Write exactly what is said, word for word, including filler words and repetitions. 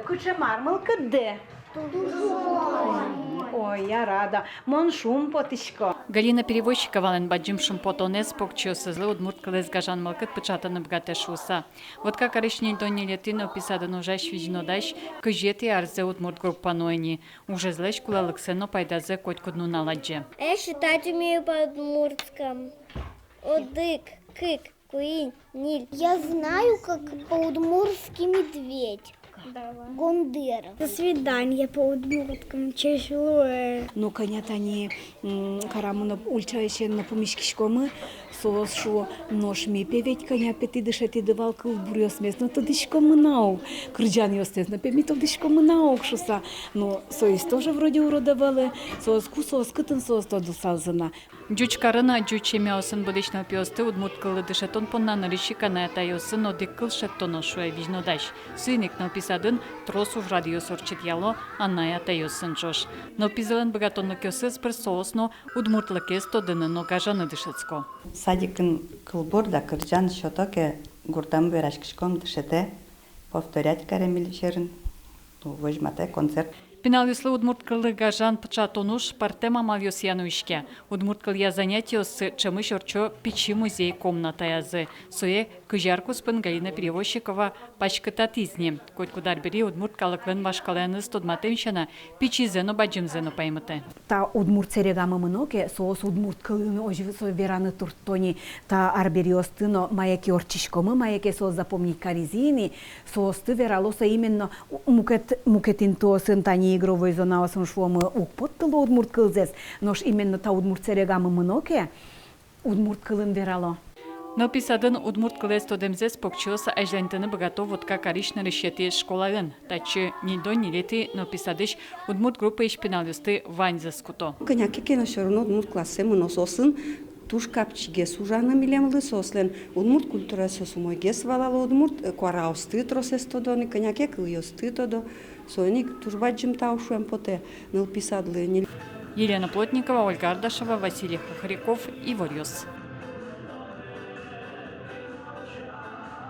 Кыӵе мар мылкыдды? Ой, я рада. Мон шумпотӥсько. Галина Перевозчиковалэн бадӟым шумпотонэз покчиосызлы удмурт кылэз гажан мылкыд пыӵатыны быгатэ шуыса. Вотка карысь ньыльдон ньылетӥ нылпи садын ужась визьнодась кызетӥ арзэ удмурт группа нуэ ини. Ужезлэсь кулэлыксэ но пайдазэ котькуд нунал адӟе. Я считать умею по-удмуртскому. Одӥг, кык, куинь, ньыль. Я знаю, как по-удмуртски медведь. Гондыров. До свидания по-удмуртскому, чеслуэ. Ну, кӧня тани, м, карамы но, ульчаысен но пумиськиськомы, соос шуо: нош ми пе ведь кӧня пе тӥ дышетӥды вал, кылбуръёсмес но тодӥськомы на ук, кырӟанъёсмес но пе ми тодӥськомы на ук шуса. Ну, соос тоже вроде урод ӧвӧл, соос ку, соос кытын, соос тодысалзы на. Ӟуч карын ӟуч семьяосын быдэсьтӥсь нылпиосты удмурт кыллы дышетон понна нырысь ик анай-атайёсын одӥг кыл шедьтоно, шуэ визьнодась. Соин ик нылпи садын трос ужрадъёс ортчытъяло анай-атайёсын ӵош. Нылпизылэн быгатонлыкъёсыз пыр соос но удмуртлыкез тодыны но гажаны дышетско. Садикын кылбур да кырӟан сёто ке, гуртам вераськиськом, дышетэ, повторять каре милесьтым, возьматэ концерт. Пиналъёслы удмурт кыллы гажан пыӵатон уж пӧртэм амалъёсъя нуиське. Удмурт кылъя занятиоссы ӵемысь ортчо пичи музей комнатаязы. Сое кызь ар куспын Галина Перевозчикова паськытатӥз ни. Котькуд арбери удмурт калыклэн вашкалаеныз тодматэм сяна, пичизэ но, бадӟымзэ но паймытэ. Та удмурт сэрегамы мыно ке, соос удмурт кылын озьы со вераны туртто ни. Та арбериосты но, мае ке ортчиськомы, мае ке соос запомнить каризы ини, соосты верало со именно у-, мукет, мукет интыосын, тани игровой зонаосын шуомы, уг поттыло удмурт кылзэс, нош именно та удмурт сэрегамы мыно ке, удмурт кылын верало. Нылпи садын удмурт кылэз тодэмзэс покчиос азьланьтыны быгато Вотка карысь нырысетӥ школаын. Татчы ньыльдон ньылетӥ нылпи садысь удмурт группаысь пиналъёсты ваньзэс куто. Кӧня ке но всё равно удмурт классэ мыно, соосын туж капчигес ужаны милемлы, соослэн удмурт культураез соос умойгес валало, удмурт, э, куараосты тросэз тодо ни, кӧня ке кылъёсты тодо. Соин ик туж бадӟым тау шуэм потэ нылпи садлы ни. Елена Плотникова, Ольга Ардашева, Василий Хохряков, «Иворъёс».